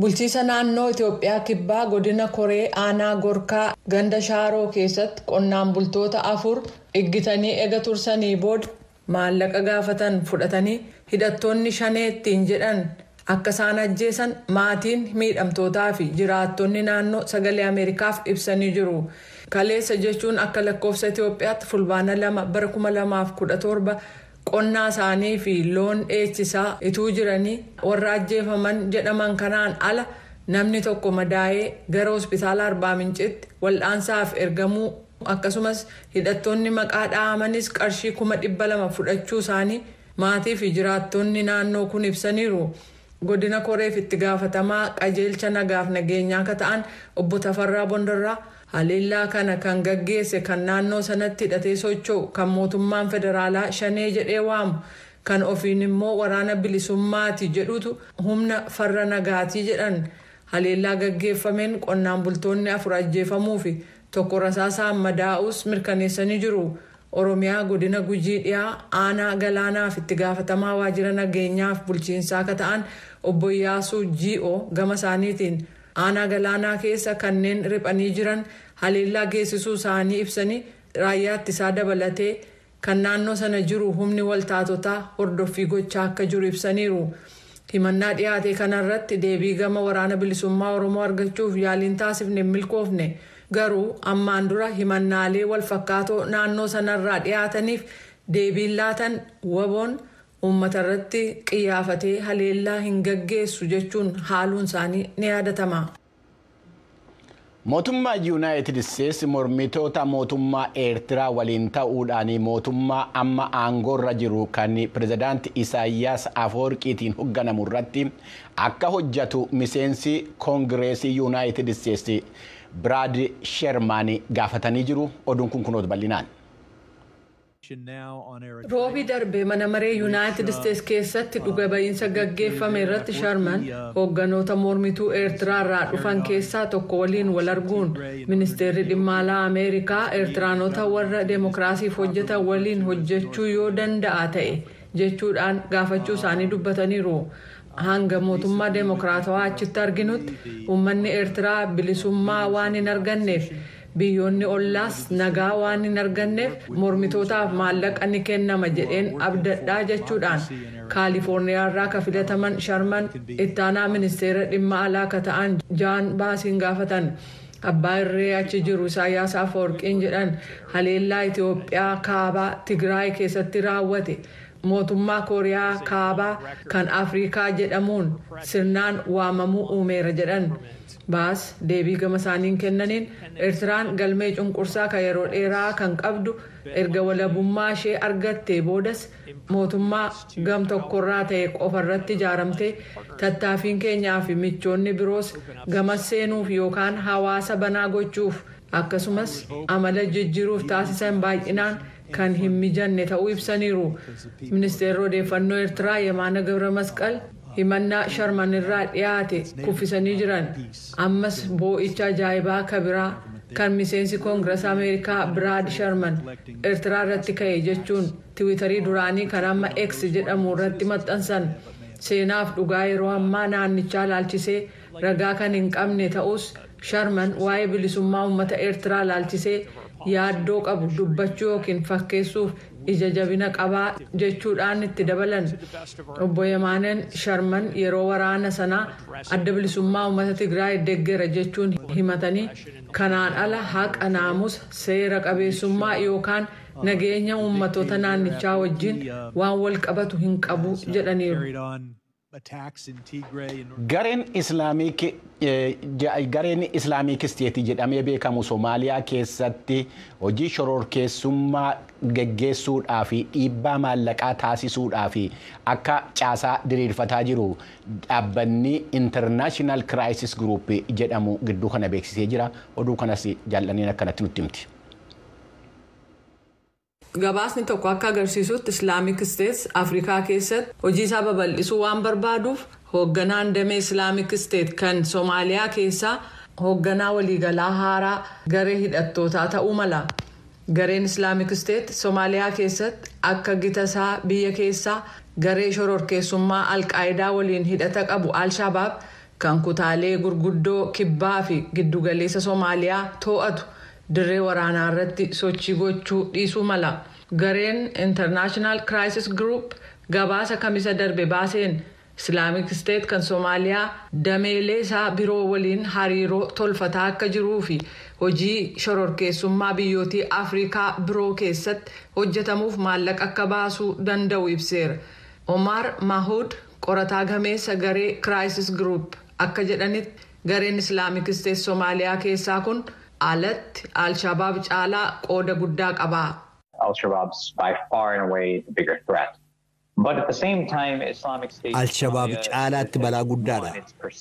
Bulchiisa naannoo Itoophiyaa Kibbaa, godina Koree, aanaa Gorkaa, ganda Shaaroo keessatti qonnaan bultoota afur iggitanii ega tursanii booda, maallaqa gaafatan fudhatanii hidhattoonni Shaneettiin jedhan akka isaan ajjeesan maatiin miidhamtootaa fi jiraattonni naannoo Sagalee Ameerikaaf ibsanii jiru. Kaleessa jechuun akka lakkoofsa Itoophiyaatti Fulbaana 2 bara 2017 qonnaa isaanii fi loon dheechisaa ituu jiranii warra ajjeefaman jedhaman kanaan ala namni tokko madaa'ee gara hospitaala Arbaa Mincitti wal'aansaaf ergamuu, akkasumas hidhattoonni maqaa dha'amanis qarshii 200,000 fudhachuu isaanii maatii fi jiraattonni naannoo kun ibsaniiru. Godina Koreef itti gaafatamaa qajeelcha nagaaf nageenyaa akka ta'an obbo Tafarraa Bondarraa, haleellaa kana kan gaggeesse kan naannoo sanatti hidhatee socho'u kan mootummaan federaalaa Shanee jedhee waamu, kan ofiin immoo Waraana Bilisummaati jedhutu humna farra nagaatii jedhan. Haleellaa gaggeeffameen qonnaan bultoonni afur ajjeefamuu fi tokko rasaasaan madaa'us mirkaneessanii jiru. Oromiyaa, godina Gujii Dhiyaa, aanaa Galaanaaf itti gaafatamaa waajjira nageenyaaf bulchiinsaa akka ta'an obbo Iyyaasuu Ji'oo gama isaaniitiin, aanaa Galaanaa keessa kanneen riphanii jiran haleellaa geessisuu isaanii ibsanii, raayyaa ittisaa dabalatee kan naannoo sana jiru humni waltaatotaa hordoffii gochaa akka jiru ibsaniiru. Himannaa dhiyaate kanarratti deebii gama Waraana Bilisummaa Oromoo argachuuf yaaliin taasifne milkoofne. Garuu ammaan dura himannaalee walfakkaatoo naannoo sanarraa dhiyaataniif deebiin laatan WBOn uummata irratti qiyyaafatee haleellaa hin gaggeessu jechuun haaluun isaanii ni yaadatama. Mootummaa Yuunaayitid Isteetsi mormitoota mootummaa Eertiraa waliin ta'uudhaan mootummaa amma aangoorra jiru kan pirezidaanti Isaayyaas Afawarqiitiin hoogganamu irratti akka hojjetu miseensi Koongireesii Yuunaayitid Isteetsi Biraad Shermaan gaafatanii jiru. Oduun kun kunoota bal'inaan. Roobii darbe mana maree Yuunaayitid Isteetsi keessatti dhuga ba'iinsa gaggeeffame irratti Sharman hoogganoota mormituu Eertiraa irraa dhufan keessaa tokko waliin wal arguun, ministeerri dhimma alaa Ameerikaa Eertiraanota warra deemokiraasiif hojjetan waliin hojjechuu yoo danda'a ta'e jechuudhaan gaafachuu isaanii dubbataniiru. Hanga mootummaa deemokiraatawaa achitti arginutti uummanni Eertiraa bilisummaa waan hin arganneef, biyyoonni ollaas nagaa waan hin arganneef, mormitootaaf maallaqa ni kennama jedheen abdadhaa jechuudhaan Kaalifoorniyaa irraa ka filataman Sharman ittaanaa ministeera dhimma alaa ka ta'an Jaan Baasiin gaafatan. Abbaa irree achi jiru Isaayyaas Afawarqiin jedhan haleellaa Itoophiyaa kaabaa Tigraay keessatti raawwate mootummaa Kooriyaa Kaabaa kan Afrikaa jedhamuun sirnaan waamamuu uumeera jedhan. Baas deebii gama isaaniin kennaniin, Eertiraan galmee cunqursaa kan yeroo dheeraa kan qabdu, erga walabummaa ishee argattee boodas mootummaa gam tokkorraa ta'e qofarratti ijaaramte, tattaaffiin keenyaa fi michoonni biroos gama seenuuf yookaan hawaasa banaa gochuuf akkasumas amala jijjiiruuf taasisan baay'inaan kan hin mijanne ta'uu ibsaniiru. Ministeerri odeeffannoo Eertiraa Yemaana Gabra Masqal himannaa Sharman irraa dhiyaate kuffisanii jiran. Ammas boo'icha ajaa'ibaa kabiraa kan miseensi Koongirees Ameerikaa Biraad Sharman Eertiraa irratti ka'e jechuun Tiwiitarii duraanii kan amma X jedhamu irratti maxxansan, seenaaf dhugaa yeroo ammaa naannichaa laalchisee ragaa kan hin qabne ta'us, Sharman waa'ee bilisummaa uummata Eertiraa laalchisee yaaddoo qabu dubbachuu yookiin fakkeessuuf ija jabina qabaa jechuudhaan itti dabalan. Obbo Yemaaneen Sharman yeroo waraana sanaa Adda Bilisummaa Uummata Tigraay deggera jechuun himatanii, kanaan ala haqa, naamusa, seera qabeessummaa yookaan nageenya uummattoota naannichaa wajjin waan wal qabatu hin qabu jedhaniiru. Gareen Islaamiik Isteetii jedhamee beekamu Somaaliyaa keessatti hojii shororkeessummaa geggeessuudhaa fi dhiibbaa maallaqaa taasisuudhaa fi akka caasaa diriirfataa jiru dhaabbanni International Crisis Group jedhamu gidduu kana beeksisee jira. Oduu kanas jaallanneen akkanatti nutti himti. Gabaasni tokko akka agarsiisutti, Islaamik Isteets Afrikaa keessatti hojii isaa babal'isuu waan barbaaduuf, hoogganaan damee Islaamik Isteet kan Soomaaliyaa keessaa hoogganaa waliigalaa haaraa garee hidhattootaa ta'uu mala. Gareen Islaamik Isteet Soomaaliyaa keessatti akka gita isaa biyya keessaa garee shororkeessummaa Alqaayidaa waliin hidhata qabu Alshabaab Kan kutaalee gurguddoo kibbaa fi giddugaleessa Somaaliyaa to'atu dirree waraanaa irratti sochii gochuu dhiisuu mala. Gareen International Crisis Group gabaasa Kamisa darbe baaseen Islamic State kan Somaaliyaa dameelee isaa biroo waliin hariiroo tolfataa akka jiruu fi hojii shororkeessummaa biyyootii Afrikaa biroo keessatti hojjetamuuf maallaqa akka baasuu danda'u ibseera. Omar Mahud, qorataa gameessa garee Crisis Group, akka jedhanitti gareen Islamic State Somaaliyaa keessaa kun alatti Alshabaab caalaa qooda guddaa qaba. Al-Shabaab's by far and away the bigger threat. But at the same time, Islamic State Alshabaab caalaatti balaa guddaadha.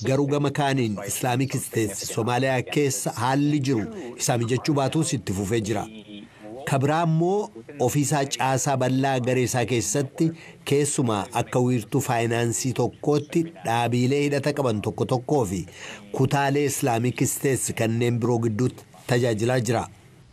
Garuu gama kaaniin Islamic State Somaaliyaa keessa haalli jiru isaa mijachuu baatus itti fufee jira. Kabiraa immoo ofiisaa caasaa bal'aa garee isaa keessatti, keessumaa akka wiirtuu faayinaansii tokkootti dhaabiilee hidhata qaban tokko tokkoo fi kutaalee Islamic State kanneen biroo gidduutti tajaajilaa jira.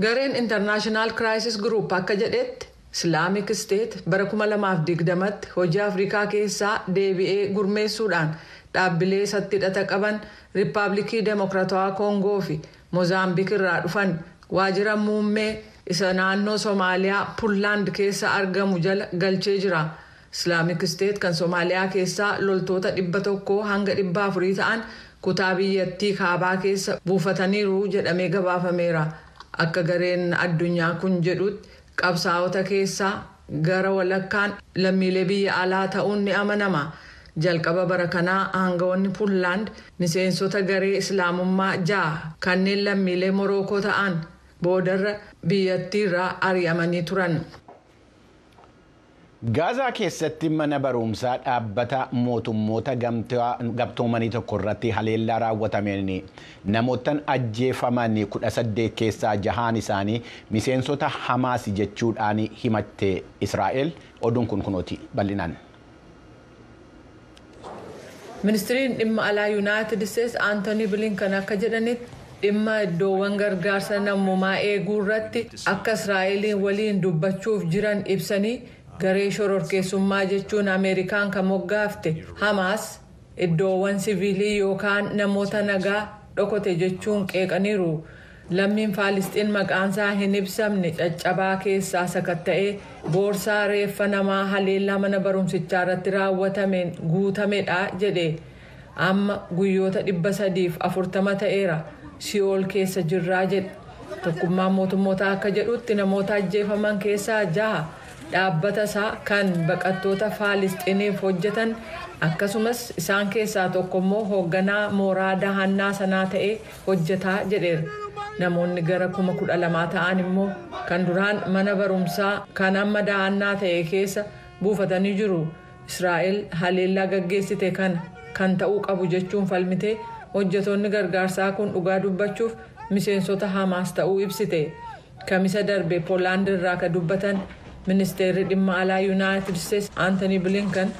Gareen International Crisis Group akka jedhetti Islamic State bara 2020tti hojii Afrikaa keessaa deebi'ee gurmeessuudhaan dhaabbilee isatti hidhata qaban Riippaabilikii Demokiraatawaa Koongoo fi Moozaambiik irraa dhufan waajjira muummee isa naannoo Somaaliyaa Puntlaand keessa argamu jala galchee jira. Islamic State kan Somaaliyaa keessaa loltoota 100 hanga 400 ta'an kutaa biyyattii kaabaa keessa buufataniiru jedhamee gabaafameera. Akka gareen addunyaa kun jedhutti qabsaa'ota keessaa gara walakkaan lammiilee biyya alaa ta'uun ni amanama. Jalqaba bara kanaa aangawoonni Puntlaand miseensota garee Islaamummaa ja'a kanneen lammiilee Morookoo ta'an boodarra biyyattiirraa ari'amanii turan. Gaazaa keessatti mana barumsaa dhaabbata mootummoota gamtoomanii tokko irratti haleellaa raawwatameen namootaan ajjeefaman 18 keessaa jahaan isaanii miseensota Hamaas jechuudhaan himatte Israa'el. Oduun kun kunooti bal'inaan. Ministiriin dhimma alaa Yuunaayitid Isteetsi Aantoonii Bilinkan akka jedhanitti dhimma iddoowwan gargaarsa namoomaa eeguu irratti akka Israa'eliin waliin dubbachuuf jiran ibsanii, garee shororkeessummaa jechuun Ameerikaan kan moggaafte Hamaas iddoowwan siviilii yookaan namoota nagaa dhokote jechuun qeeqaniiru. Lammiin Faalisxiin maqaansaa hin ibsamne caccabaa keessaa sakatta'ee boorsaa reeffa namaa haleellaa mana barumsichaa irratti raawwatameen guutamedha jedhe. Amma guyyoota 340 ta'eera, si'ool keessa jirraa jedhe. Tokkummaan mootummoota akka jedhutti namoota ajjeefaman keessaa jaha dhaabbata isaa kan baqattoota Faalisxiiniif hojjetan, akkasumas isaan keessaa tokko immoo hoogganaa mooraa dahannaa sanaa ta'ee hojjetaa jedheera. Namoonni gara 12,000 ta'an immoo kan duraan mana barumsaa kan amma dahannaa ta'e keessa buufatanii jiru. Israa'el haleellaa gaggeessite kana kan ta'uu qabu jechuun falmitee, hojjetoonni gargaarsaa kun dhugaa dubbachuuf miseensota Hamaas ta'uu ibsite. Kamisa darbe Poolaand irraa ka dubbatan ministeerri dhimma alaa Yuunaayitid Isteetsi Aantanii Bilinkan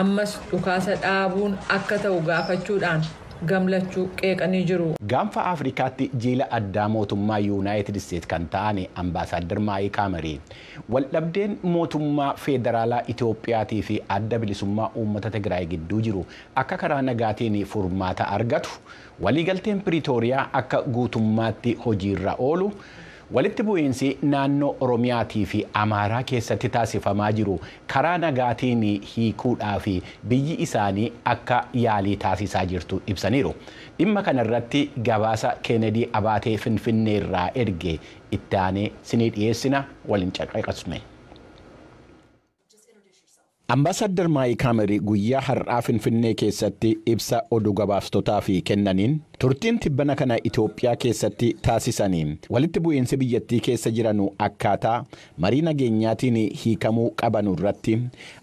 ammas dhukaasa dhaabuun akka ta'u gaafachuudhaan gamlachuu qeeqanii jiru. Gaanfa Afrikaatti jiila addaa mootummaa Yuunaayitid Isteetsi kan ta'an Ambaasaadder Maayik Haamarii waldhabdeen mootummaa federaalaa Itoophiyaatii fi Adda Bilisummaa Uummata Tigraay gidduu jiru akka karaa nagaatiin furmaata argatu, waliigalteen Piriitooriyaa akka guutummaatti hojiirra oolu, walitti bu'iinsi naannoo Oromiyaatii fi Amaaraa keessatti taasifamaa jiru karaa nagaatiin hiikuudhaa fi biyyi isaanii akka yaalii taasisaa jirtu ibsaniiru. Dhimma kanarratti gabaasa Keenedii Abaatee Finfinneerraa erge itti aanee sinii dhiyeessina, waliin caqasme. Ambaasaddar Maayik Haamarii guyyaa har'aa Finfinnee keessatti ibsa oduu gabaastotaaf kennaniin, turtiin tibbana kana Itoophiyaa keessatti taasisaniin walitti bu'iinsi biyyattii keessa jiranu akkaataa marii nageenyaatiin hiikamuu qabanu irratti,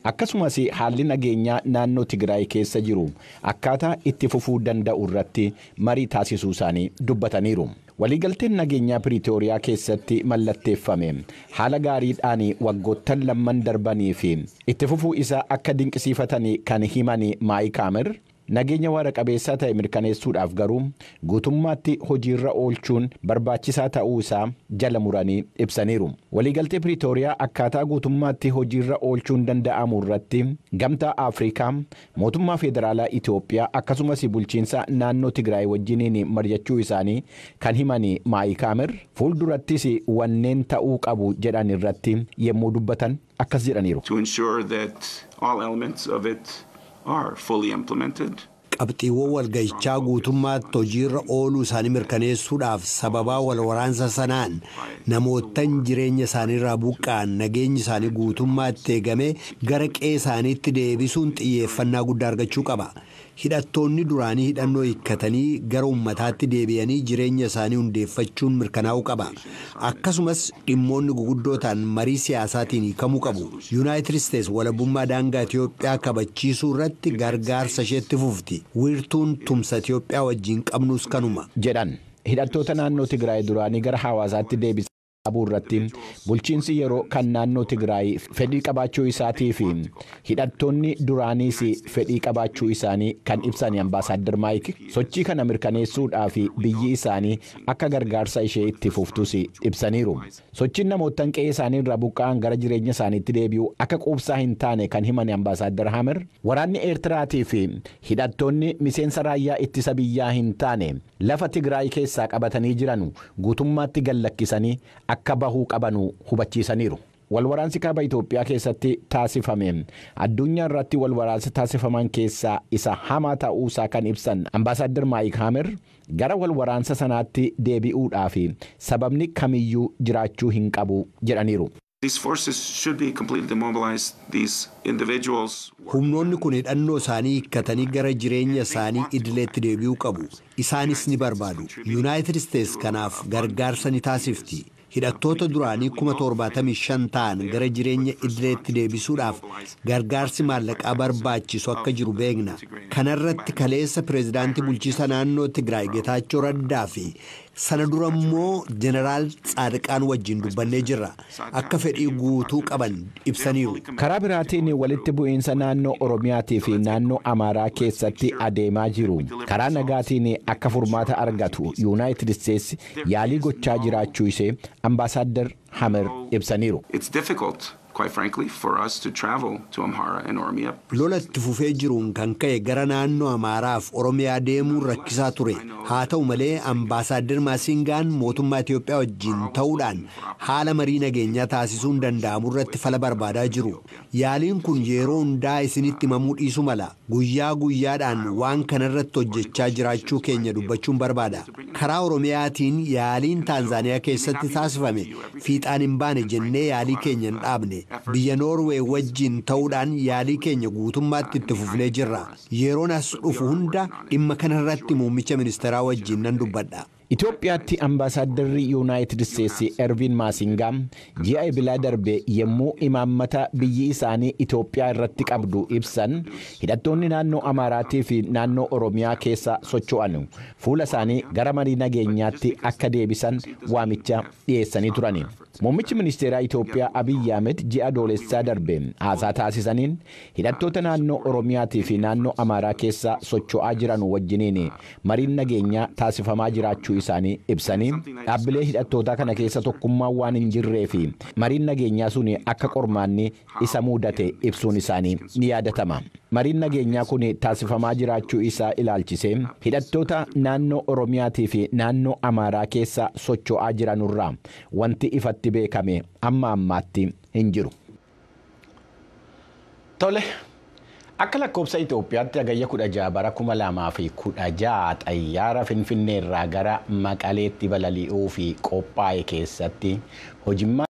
akkasumas haalli nageenyaa naannoo Tigraay keessa jiru akkaataa itti fufuu danda'u irratti marii taasisuu isaanii dubbataniiru. Waliigalteen nageenyaa Piriitooriyaa keessatti mallatteeffame haala gaariidhaan waggoottan lamman darbanii fi itti fufuu isaa akka dinqisiifatan kan himan Maayik Haamar Nageenya waara qabeessaa ta'e mirkaneessuudhaaf garuu guutummaatti hojiirra oolchuun barbaachisaa ta'uu isaa jala muranii ibsaniiru. Waliigaltee Piriitooriyaa akkaataa guutummaatti hojiirra oolchuun danda'amu irratti Gamtaa Afrikaa, mootummaa federaalaa Itoophiyaa akkasumas bulchiinsa naannoo Tigraay wajjiniin mari'achuu isaanii kan himan Maayik Hamer fuuldurattis wanneen ta'uu qabu jedhan irratti yommuu dubbatan akkas jedhaniiru. To ensure that all elements of it are fully implemented. Qabxiiwwan walgahichaa guutummaatti hojiirra ooluu isaanii mirkaneessuudhaaf, sababaa wal waraansa sanaan namoottan jireenya isaaniirraa buqqa'an nageenyi isaanii guutummaatti eegamee gara qe'ee isaaniitti deebisuun xiyyeeffannaa guddaa argachuu qaba. Hidhattoonni duraanii hidhannoo hiikkatanii gara ummataatti deebi'anii jireenya isaanii hundeeffachuun mirkanaa'uu qaba. Akkasumas dhimmoonni guguddoo ta'an marii siyaasaatiin hiikamuu qabu. Yuunaayitid Isteets walabummaa daangaa Itiyoophiyaa kabachiisuu irratti gargaarsa isheetti fufti. Wiirtuun tumsa Itiyoophiyaa wajjin qabnus kanuma. Jedhan. Hidhattoota naannoo Tigraay duraanii gara hawaasaatti deebisuu irratti bulchiinsi yeroo kan naannoo Tigraay fedhii qabaachuu isaatii fi hidhattoonni duraaniis fedhii qabaachuu isaanii kan ibsan Ambaasaadder Maayik, sochii kana mirkaneessuudhaaf biyyi isaanii akka gargaarsa ishee itti fuftus ibsaniiru. Sochiin namoottan qe'ee isaanii irraa buqqa'an gara jireenya isaaniitti deebi'u akka quubsaa hin taane kan himan Ambaasaadder Hamer, waraanni Eertiraatii fi hidhattoonni miseensa raayyaa ittisa biyyaa hin taane lafa Tigraay keessaa qabatanii jiran guutummaatti gallakkisanii akka bahuu qabanu hubachiisaniiru. Walwaraansi kaaba Itoophiyaa keessatti taasifame addunyaa irratti walwaraansa taasifaman keessaa isa hamaa ta'uusaa kan ibsan Ambaasaadder Maayik Hamer, gara walwaraansa sanaatti deebi'uudhaaf sababni kamiyyuu jiraachuu hin qabu jedhaniiru. These forces should be completely demobilized. These individuals. Humnoonni kun hidhannoo isaanii hiikkatanii gara jireenya isaanii idileetti deebi'uu qabu. Isaanis ni barbaadu. Yuunaayitid Isteets kanaaf gargaarsa ni taasifti. Hidhattoota duraanii 75,000 ta'an gara jireenya idileetti deebisuudhaaf gargaarsi maallaqaa barbaachisu akka jiru beekna. Kanarratti kaleessa pireezidaantii bulchiisa naannoo Tigraay Getaachoo Raddaa fi sana dura immoo Jeneraal Tsaadiqaan wajjin dubbannee jirra. Akka fedhii guutuu qaban ibsaniiru. Karaa biraatiin, walitti bu'iinsa naannoo Oromiyaatii fi naannoo Amaaraa keessatti adeemaa jiru karaa nagaatiin akka furmaata argatu Yuunaayitid Isteetsi yaalii gochaa jiraachuu ishee Ambaasaadder Hamer ibsaniiru. It's difficult, quite frankly, for us to travel to Amhara and Oromia. Lola itti fufee jiruun kan ka'e gara naannoo Amaaraaf Oromiyaa deemuun rakkisaa ture. Haa ta'u malee, Ambaasaadder Maasingaan mootummaa Itiyoophiyaa wajjin ta'uudhaan haala marii nageenyaa taasisuun danda'amu irratti fala barbaadaa jiru. Yaaliin kun yeroo hundaa isinitti himamuu dhiisuu mala. Guyyaa guyyaadhaan waan kanarratti hojjechaa jiraachuu keenya dubbachuun barbaada. Karaa Oromiyaatiin yaaliin Taanzaaniyaa keessatti taasifame fiixaan hin baane jennee yaalii keenya hin dhaabne. Biyya Noorwee wajjin ta'uudhaan yaalii keenya guutummaatti itti fufnee jirra. Yeroon as dhufu hunda dhimma kanarratti muummicha ministeeraa wajjin nan dubbadha. Itoophiyaatti ambaasaaddarri Yuunaayitid Isteetsi Ervin Maasingaa ji'a Ebilaa darbe yommuu imaammata biyyi isaanii Itoophiyaa irratti qabdu ibsan, hidhattoonni naannoo Amaaraatii fi naannoo Oromiyaa keessa socho'an fuula isaanii gara marii nageenyaatti akka deebisan waamicha dhiyeessanii turani. Muummichi ministeeraa Itoophiyaa Abiyyi Ahmed ji'a Adoolessaa darbe haasaa taasisaniin hidhattoota naannoo Oromiyaatii fi naannoo Amaaraa keessa socho'aa jiran wajjiniin mariin nageenyaa taasifamaa jiraachuu isaanii ibsanii, dhaabbilee hidhattootaa kana keessa tokkummaan waan hin jirree fi mariin nageenyaa sun akka qormaanni isa mudate ibsuun isaanii ni yaadatama. Mariin nageenyaa kun taasifamaa jiraachuu isaa ilaalchisee hidhattoota naannoo Oromiyaatii fi naannoo Amaaraa keessa socho'aa jiranurraa wanti ifatti beekame amma ammaatti hin jiru. Tole. Akka lakkoofsa Itoophiyaatti Hagayya 16 bara 2016 xayyaara Finfinnee irraa gara Maqaleetti balali'uu fi qophaa'e keessatti hojimmaa